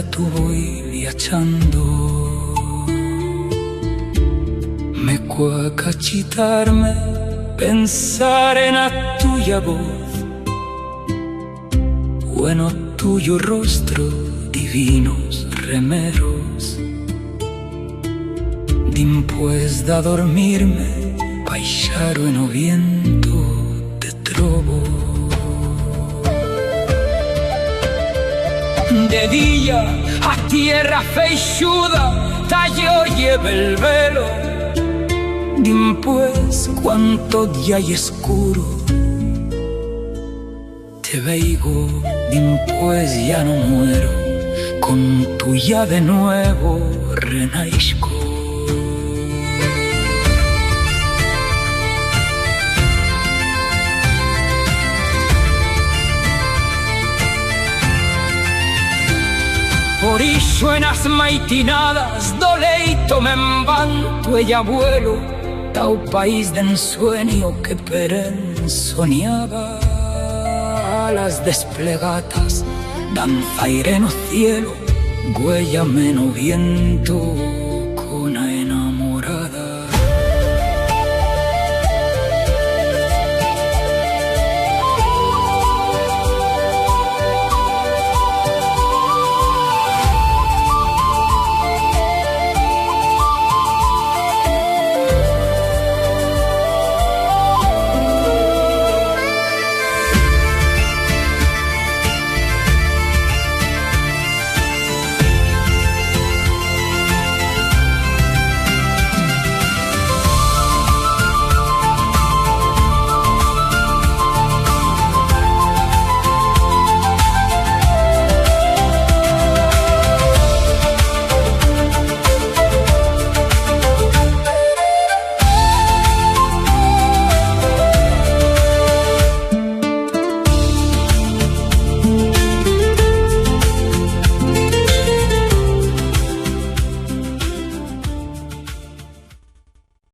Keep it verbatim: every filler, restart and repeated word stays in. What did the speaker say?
tu voi viachando. Me cuaca chitarme, pensar en a tuya voz, o en o tuyo rostro, divinos remeros. Dimpués d'adormirme, paixaro en o viento te trobo. De día a tierra feixuda, ta yo lleve el velo. Dimpués, cuan tot ya ye escuro, te veigo, dimpués ya no muero, con tu ya de nuevo renaixco. Por ixo en as maitinadas d'o leito me'n vanto e ya vuelo ta o país d'ensuenyo que per en soniaba. Alas desplegatas, danzaire en o cielo, güella-me en o viento.